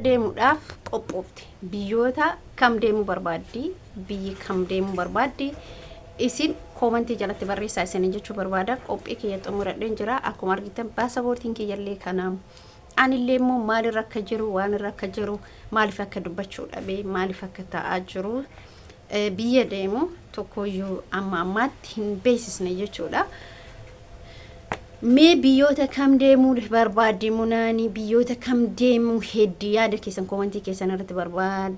deemuudhaaf qophoofte? Biyyoota kam deemuu barbaaddi? Biyyi kam deemuu barbaaddi? Isin koomantii jalatti barreessaa isiniin jechuu barbaada. Qophii kiyya xumuradheen jira. Akkuma argitan baasaboortiin kiyyallee kana. Anillee immoo maalirra akka jiru, waan irra akka jiru, maaliif akka dubbachuu dhabe, maaliif akka ta'aa jiru, biyya deemu tokkoyyuu amma ammaatti hin beeksisne jechuudha. Mee biyyoota kam deemuu barbaaddi munaanii, biyyoota kam deemuu heddi, yaada keessan koomantii keessan irratti barbaad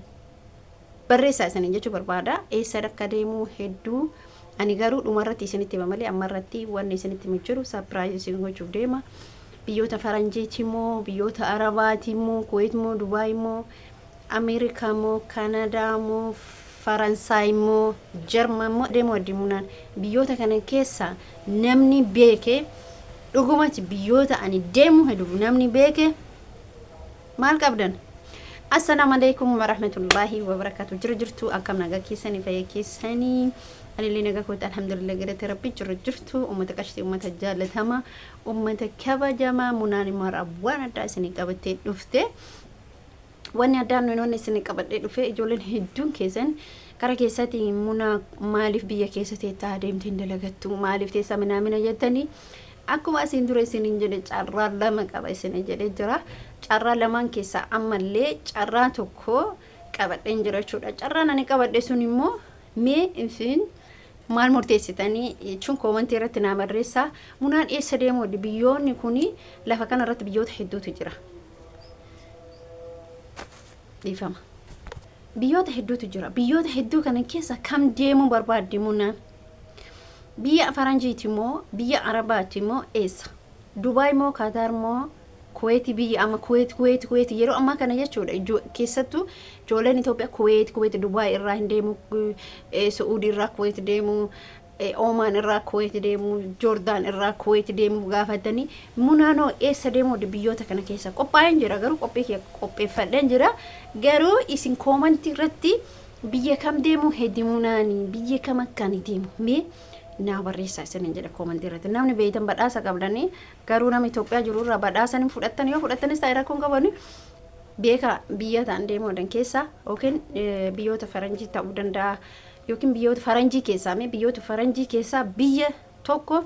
barreessaa isiniin jechuu barbaada. Eessa akka deemuu hedduu ani garuu dhumarratti isinitti hima malee ammarratti wanni isinitti himu jiru sapiraayizii isin gochuuf deema. Biyyoota faranjiiti moo, biyyoota arabaati moo, Kuweet moo, Dubaay moo, Ameerikaa moo, Kanadaa moo, Faransaay moo, Jarman moo deemuu heddi munaan? Biyyoota kana keessa namni beeke, dhugumatti biyyoota ani deemuu hedu namni beeke maal qabdan? Assalaamu alaikum warahmatullaahi wabarakaatu. Jiru jirtu, akkam nagaa keessanii, fayya keessanii? Anillee nagaa kooti, alhamdulillah, galata rabbi. Jiru jirtu, ummata qashtii, ummata jaallatama, ummata kabajamaa? Munaan immoo har'a waan addaa isinii qabattee dhufte. Wanni addaa nuyi wanni isinii qabadhee dhufe, ijoolleen hedduun keessan kara keessatti "Munaa, maaliif biyya keessa teettaa, deemtee hin dalagattu, maaliif teessaa minaamina?" jettanii. Akkuma asiin dura isiniin jedhe, carraa lama qaba isin jedhee jira. Carraa lamaan keessaa ammallee carraa tokko qabadheen jira jechuudha. Carraan ani qabadhe sun immoo, mee isin maal murteessitanii jechuun koomantii irratti naa barreessaa. Munaan eessa deemuu? Biyyoonni kuni lafa kana irratti biyyoota hedduutu jira. Dhiifama. Biyyoota hedduutu jira. Biyyoota hedduu kana keessa kam deemuu barbaaddi munaan? Biyya faranjiiti moo, biyya arabaati moo, eessa? Dubaay moo, Kaataar moo, Kuweeti? Biyya amma Kuweet, Kuweet, Kuweet yeroo ammaa kana jechuudha. Keessattuu ijoolleen Itoophiyaa Kuweet, Kuweet, Dubaay irraa hin deemu, Su'uudii irraa Kuweet deemu, Oomaan irraa Kuweet deemu, Joordaan irraa Kuweet deemu gaafatanii, "Munaanoo eessa deemuu?" Biyyoota kana keessa qophaa'een jira, garuu qophii kiyya qopheeffadheen jira. Garuu isin koomantii irratti biyya kam deemuu heddi munaanii, biyya kam akka ani deemu mee naa barreessaa isiniin jedha koomantii irratti. Namni beeytan badhaasa qabdanii, garuu nama Itoophiyaa jiru irraa badhaasa ni fudhattan, yoo fudhattanis ta'e rakkoon qabani. Beeka, biyya ta'an deemuu dan keessaa yookiin biyyoota faranjii ta'uu danda'a, yookiin biyyoota faranjii keessaa, mee biyyoota faranjii keessaa biyya tokko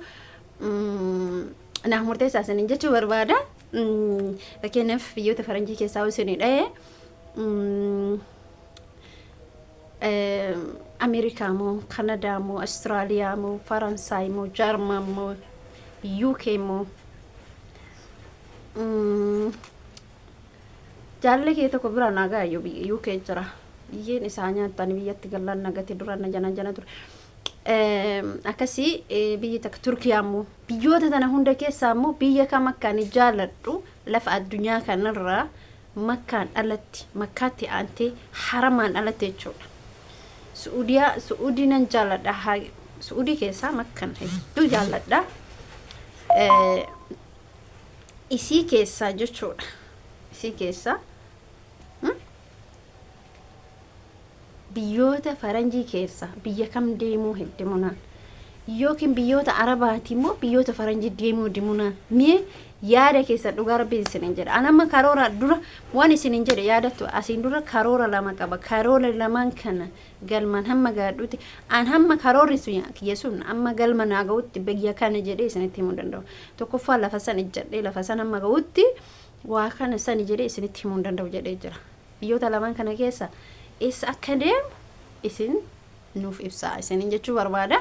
naaf murteessaa isiniin jechuu barbaada. Fakkeenyaaf biyyoota faranjii keessaa yoo isinii dha'e, Ameerikaa moo, Kanadaa moo, Awustiraaliyaa moo, Faransaay moo, Jaarmaan moo, UK moo? Jaalli kee tokko bira nagaa iyyuu biyya UK jira. Biyyeen isaa nyaattan biyyatti gallaan nagate dura na jana jana ture. Akkasii biyyi takka Turkiyaa immoo, biyyoota tana hunda keessaa immoo biyya kam akka ani jaaladhu lafa addunyaa kanarraa Makkaan alatti, Makkaatti aantee haramaan alatti jechuudha. Su'uudiyaa, Su'uudii nan jaaladha. Su'uudii keessaa Makkan hedduu jaaladha. Isii keessaa jechuudha. Isii keessaa biyyoota faranjii keessa biyya kam deemuu hedde munaan? Yookiin biyyoota arabaati immoo, biyyoota faranjii deemuu hedde munaan? Mee yaada keessa, dhugaa rabbiin isinin jedha. An amma karoora dura waan isinin jedhe yaadattu? Asiin dura karoora lama qaba. Karoora lamaan kana galmaan hamma gaadhutti, an hamma karoorri sun kiyya sun amma galma naa ga'utti biyya kana jedhee isinitti himuu danda'u. Tokkoffaa, lafa san ijjadhee lafa san hamma ga'utti waa kana sani jedhee isinitti himuu hin danda'u jedhee jira. Biyyoota lamaan kana keessa eessa akka deemu isin nuuf ibsaa isinin jechuu barbaada.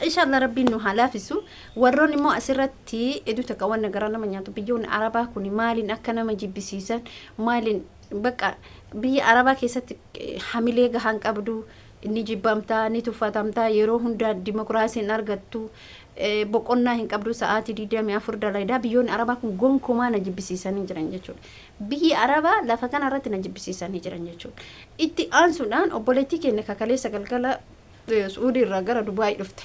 Inshallah rabbiin nu haa laafisu. Warroonni immoo asirratti hedduu takka wanna garaa nama nyaatu, biyyoonni arabaa kun maaliin akka nama jibbisiisan, maaliin bakka biyya arabaa keessatti hamilee gahaan qabdu, ni jibbamtaa, ni tuffatamtaa, yeroo hundaa dimokiraasii hin argattu, boqonnaa hin qabdu, sa'aatii 24 dalaydaa. Biyyoonni arabaa kun gonkumaa na jibbisiisanii jiran jechuudha. Biyyi arabaa lafa kana irratti na jibbisiisanii jiran jechuudha. Itti aansuudhaan obboleettii keenya kakaleessa galgala Su'uudii irraa gara Dubaay dhufte.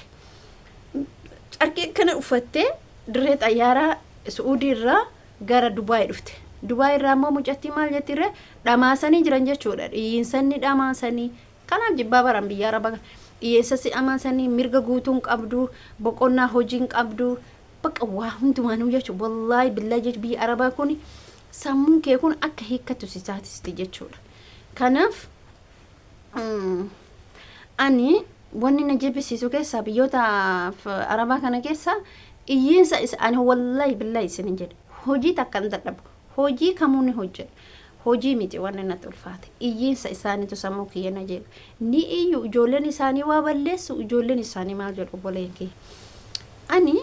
Carqii kana uffattee dirree xayyaaraa Su'uudii irraa gara Dubaay dhufte. Dubaay irraa immoo mucattii maal jettirre? Dhamaasanii jiran jechuudha. Dhiyyiinsanni dhamaasanii. Kanaaf jibbaa baran biyya arabaa kana. Dhiyyeessa si dhamaasanii, mirga guutuu hin qabdu, boqonnaa hojii hin qabdu. Bakka waa hundumaanuu jechuudha. Wallaahi billaahi jechuudha, biyya arabaa kun Sammuun kee kun akka hiikkatu si taasisti jechuudha. Kanaaf ani wanni na jibbisiisu keessaa biyyoota Arabaa kana keessa iyyiinsa isa. Ani wallahi billahi isin jedhe, hojii takka hin dadhabu, hojii kamuu ni hojjedha. Hojii miti wanni natti ulfaate, iyyiinsa isaaniitu sammuu kiyya na jeeqa. Ni iyyu, ijoolleen isaanii waa balleessu, ijoolleen isaanii maal jedhu. Obboleen kiyya, ani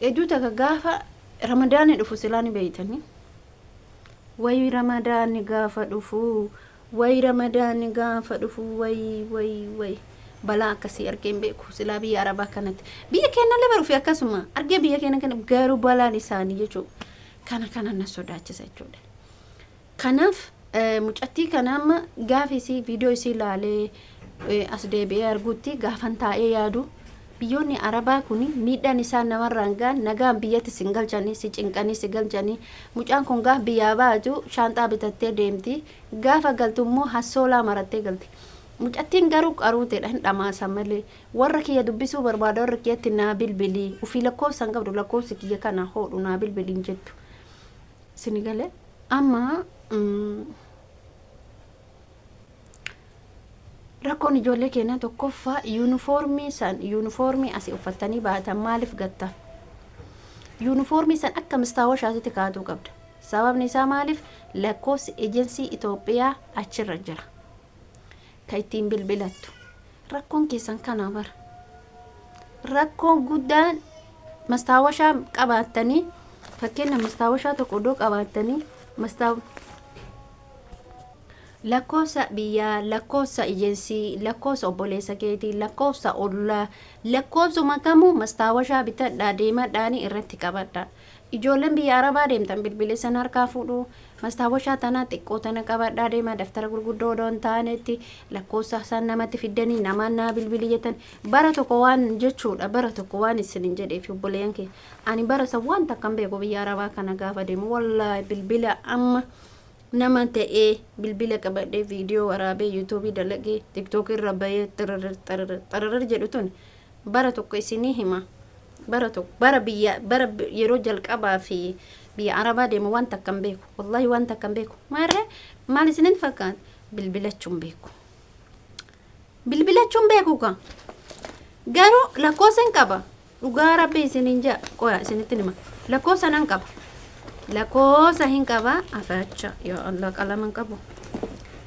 hedduu takka gaafa Ramadaanni dhufu silaa ni beeytanii, wayi Ramadaanni gaafa dhufu, wayi Ramadaanni gaafa dhufu, wayi wayi wayi, balaa akkasii argee hin beeku silaa biyya Arabaa kanatti. Biyya keenyallee baruufi akkasuma argee biyya keenya kana, garuu balaan isaanii jechuudha kana na sodaachisa jechuudha. Kanaaf mucattii kana amma gaafa isii viidiyoo isii ilaalee as deebi'ee arguutti, gaafan taa'ee yaadu, biyyoonni Arabaa kun miidhaan isaan namarraan ga'an, nagaan biyyatti sin galchanii, si cinqanii si galchanii. Mucaan kun gaaf biyyaa baatu shaanxaa bitattee deemti, gaafa galtu immoo hassoolaa marattee galti. Mucattiin garuu qaruuteedha, hin dhamaasa malee. Warra kiyya dubbisuu barbaada, warra kiyyatti naa bilbilii, ufii lakkoofsa hin qabdu, lakkoofsi kiyya kana hoodhu naa bilbiliin jettu. Sini galee? Amma rakkoon ijoollee keenyaa tokkoffaa yuunifoormii san, yuunifoormii asii uffattanii baatan maaliif gatta? Yuunifoormii san akka mistaawashaatitti kaatuu qabda. Sababni isaa maaliif? Lakkoofsi ejensii Itoophiyaa achirra jira ka ittiin bilbilattu. Rakkoon keessan kana bara. Rakkoon guddaan mastaawashaa qabaattanii, fakkeenya mastaawashaa tokko iddoo qabaattanii, mastaaw lakkoofsa biyyaa, lakkoofsa ejensii, lakkoofsa obboleessa keetii, lakkoofsa ollaa, lakkoofsuma kamuu mastaawashaa bitadhaa, deemadhaanii irratti qabadhaa. Ijoolleen biyya Arabaa deemtan bilbila san harkaa fuudhuu, mastaawashaa tanaa xiqqoo tana qabadhaa deemaa. Daftara gurguddoo odoo hin taanetti lakkoofsa isaan namatti fiddanii namaan naa bilbili jettan. Bara tokko waan jechuudha, bara tokko waan isin hin jedheef, obboleeyyan kee, ani bara san waan takka hin beeku. Biyya Arabaa kana gaafa deemu, wallaahi, bilbila amma nama ta'ee bilbila qabadhee viidiyoo waraabee yuutuubii dalagee tiktookii irra bahee xiririr xiririr xiririr jedhu tun bara tokko isinii hima. Bara tokko, bara biyya, bara yeroo jalqabaa fi biyya Arabaa deemu waan takka hin beeku, wallahi waan takka hin beeku. Maarree maal isinitti fakkaata? Bilbilachuu hin beeku, bilbilachuu hin beeku ka. Garuu lakkoofsa hin qaba. Dhugaa Rabbi isiniin jedha, qoya isinitti hima, lakkoofsa nan qaba, lakkoofsa hin qaba. Afacha yaa Allah, qalama hin qabu,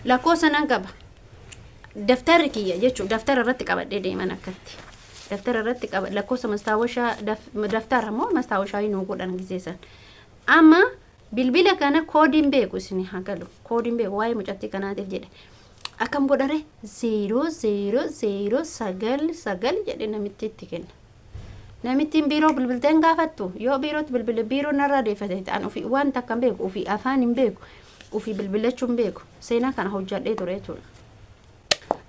lakkoofsa nan qaba. Daftarri kiyya jechuun daftara irratti qabadhee deeman, akkatti daftara irratti qaba lakkoofsa mastaawashaa. Daftara moo mastaawashaa nuu godhan gizeessan. Amma bilbila kana koodiin beeku, isin haa galu, koodiin beeku. Waa'ee mucattii kanaatiif jedhe akkam godhare? 0 0 0 9 9 jedhe namitti itti kenna. Namittiin biiroo bilbilteen gaafattu, yoo biirootti bilbile biiroo narraa deeffate. Ta'an ofii waan takka hin beeku, ofii afaan hin beeku, ofii bilbilachuu hin beeku. Seenaa kana hojjadhee ture jechuudha.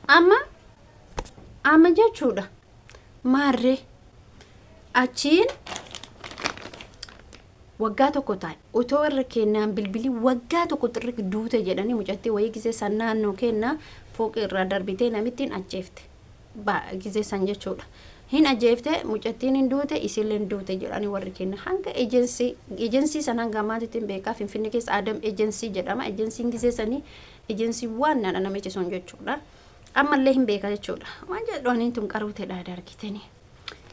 Amma jechuudha, maarree achiin waggaa tokko taa'e otoo irra kennaan bilbilii waggaa tokko xirri duute jedhanii, mucattii wayii gisee san naannoo kennaa fooqii irraa darbitee namittiin ajjeefte gisee san jechuudha. Hin ajjeefte mucattiin, hin duute, isillee hin duute jedhanii warri kenna. Hanga ejensii san hanga ammaatitti hin beekaa. Finfinnee keessa Adam Ejensii jedhama. Ejensiin gisee sanii ejensii waan nana namichi sun jechuudha. Ammallee hin beeka jechuudha. Waan jedhaniin tun qaruuteedha argitanii.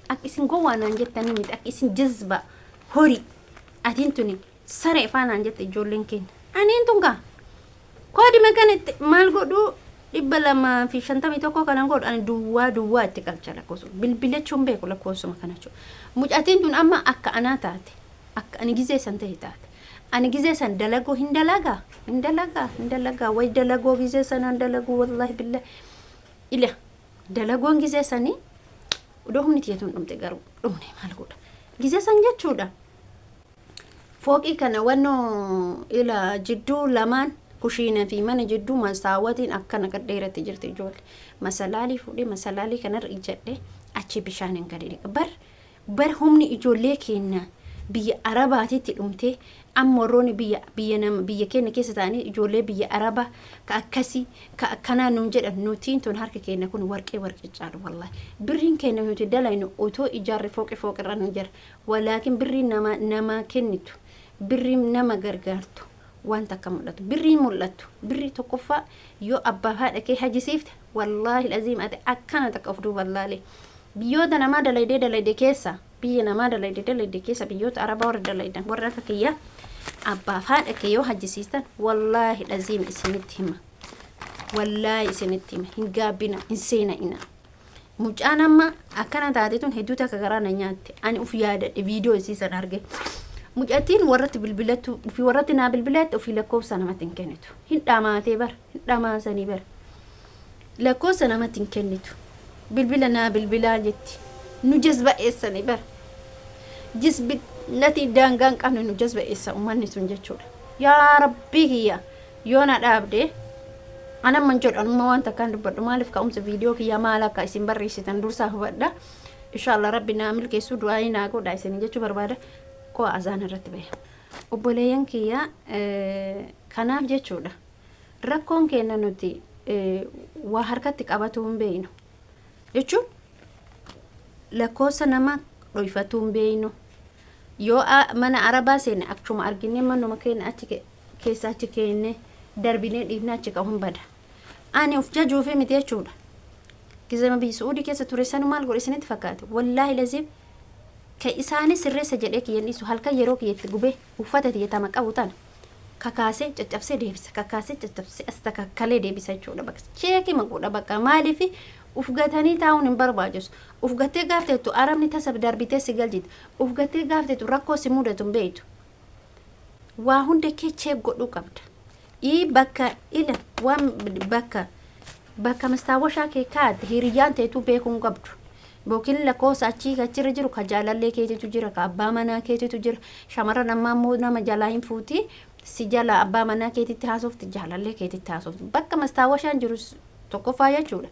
Akka isin gowwaa naan jettanii miti, akka isin jazba horii atiin tuni saree faa naan jette ijoolleen keenya. Aniin tun kaa koodima kana itti maal godhuu? 251 kanan godhu ani duwwaa duwwaa itti galcha lakkoofsa. Bilbilachuun beeku lakkoofsuma kana jechuudha. Mucattiin tun amma akka anaa taate, akka ani gizee san ta'e taate. Ani gizee san dalagoo hin dalagaa, hin dalagaa, hin dalagaa, way dalagoo gizee sanaan dalaguu, wallaahi billahi ila dalagoon gizee sanii odoo humni tiyyatuun dhumte, garuu dhumne maal godha gizee san jechuudha. Fooqii kana wannoo ila jidduu lamaan, kushiina fi mana jidduu masaawwatiin akkana gad dheeratti jirti ijoollee. Masalaalii fuudhee masalaalii kanarra ijjadhee achi bishaan hin gadi dhiqa. Bar humni ijoollee keenya biyya Arabaatitti dhumtee, amma warroonni biyya nama biyya keenya keessa ta'anii ijoollee biyya Arabaa ka akkasii ka akkanaa nuun jedhan, nutiin tun harka keenya kun warqee warqee caalu. Wallaahi, birriin keenya nuti dalaynu otoo ijaarre fooqi fooqirra nu jira. Walaakin birriin nama namaa kennitu. Birriin nama gargaartu waan takka mul'atu. Birriin mul'attu. Birrii tokkoffaa yoo abbaa haadha kee hajisiifte, wallaahi aziim, ati akkana takka of duuba laale. Biyyoota namaa dalaydee dalayde keessa, biyya namaa dalayde dalayde keessa, biyyoota Arabaa warra dalaydan, warra akka kiyyaa, abbaaf haadha kee yoo hajjisiistan, wallaahi aziim isinitti hima. Wallaahi isinitti hima. Hin gaabbina, hin seena'ina. Mucaan amma akkana taate tun hedduu takka garaa na nyaatte. Ani uf yaadadhe viidiyoo isii san arge. Mucattiin warratti bilbilattu, ofii warratti naa bilbilatte, ofii lakkoofsa namatti hin kennitu. Hin dhamaatee bara, hin dhamaasanii bara. Lakkoofsa namatti hin kennitu. Bilbila naa bilbilaa jetti. Nu jazba'eessanii bara. Jisbi nati daangaa hin qabne nu jazba'eessa uummanni sun jechuudha. Yaa Rabbii kiyya, yoo na dhaabde anamman jedhu, anumma waan takkaan dubbadhu. Maaliif ka'umsa viidiyoo kiyya maal akka isin barreessitan dursaa hubadha. Inshallah Rabbi naa milkeessu, du'aayii naa godha isin jechuu barbaada. Koo azaan irratti bahe. Obboleeyyan kiyya, kanaaf jechuudha. Rakkoon keenya nuti waa harkatti qabatuu hin beeynu. Jechuun lakkoofsa nama dhoyfatuu hin beeynu. Yoo mana Arabaa seene, akkuma arginee manuma keenya achi keessa achi keenne darbinee dhiifnee achi qabu hin bada. Ani of jajuufi miti jechuudha. Gizama biyya Su'uudii keessa ture sanu maal godhe isinitti fakkaate? Wallaahi laziim, ka isaanii sirreessa jedhee kiyyan dhiisu, halkan yeroo kiyyatti gubee uffata tiyya tama qabu tana kakaasee caccabsee deebisa, kakaasee caccabsee as takakkalee deebisa jechuudha. Bakka check godha, bakka maaliif uf gatanii taa'uun hin barbaachisu. Uf gattee gaafteettu Arabni tasa darbitee si galchiti. Uf gattee gaafteettu rakkoo si mudatu hin beektu. Waa hunda kee check godhuu qabda. Ii bakka ila waan bakka mastaawwashaa kee kaa'atte hiriyyaan teetuu beekuu hin qabdu. Yookiin lakkoofsa achii achirra jiru ka jaalallee keetitu jira, ka abbaa manaa keetitu jira. Shamarran ammaa immoo nama jalaa hin fuuti. Si jala abbaa manaa keetitti haasofti, jaalallee keetitti haasofti. Bakka mastaawwashaan jiru tokkoffaa jechuudha.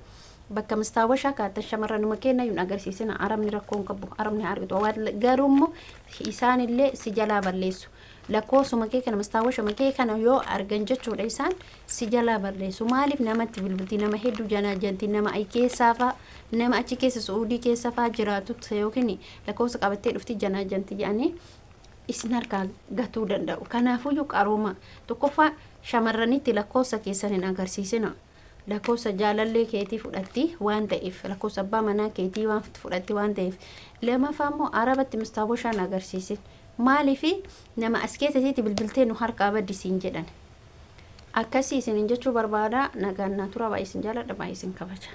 Bakka mastaawwashaa kaa'attan shamarranuma keenya hin agarsiisina. Arabni rakkoo hin qabu. Arabni haa argatu. Garuu immoo isaanillee si jalaa balleessu. Lakkoofsuma kee kana, mastaawwashuma kee kana yoo argan jechuudha, isaan si jalaa balleessu. Maaliif namatti bilbilti? Nama hedduu jalaa janti, nama ai keessaa faa, nama achi keessa Su'uudii keessa faa jiraatu yookiin lakkoofsa qabattee dhufti janaa janti jedhanii isin harkaa gatuu danda'u. Kanaafuyyuu qarooma tokkoffaa shamarranitti lakkoofsa keessan hin agarsiisina. Lakkoofsa jaalallee keetii fudhatti waan ta'eef, lakkoofsa abbaa manaa keetii waan fudhatti waan ta'eef. Lamaffaa immoo Arabatti mastaawwashaan agarsiisin. Maaliif nama as keessatti bilbiltee nu harkaa baddisiin jedhan. Akkasii isinin jechuu barbaada. Nagaan naa tura. Baay'ee isin jaaladha, baay'ee isin kabaja.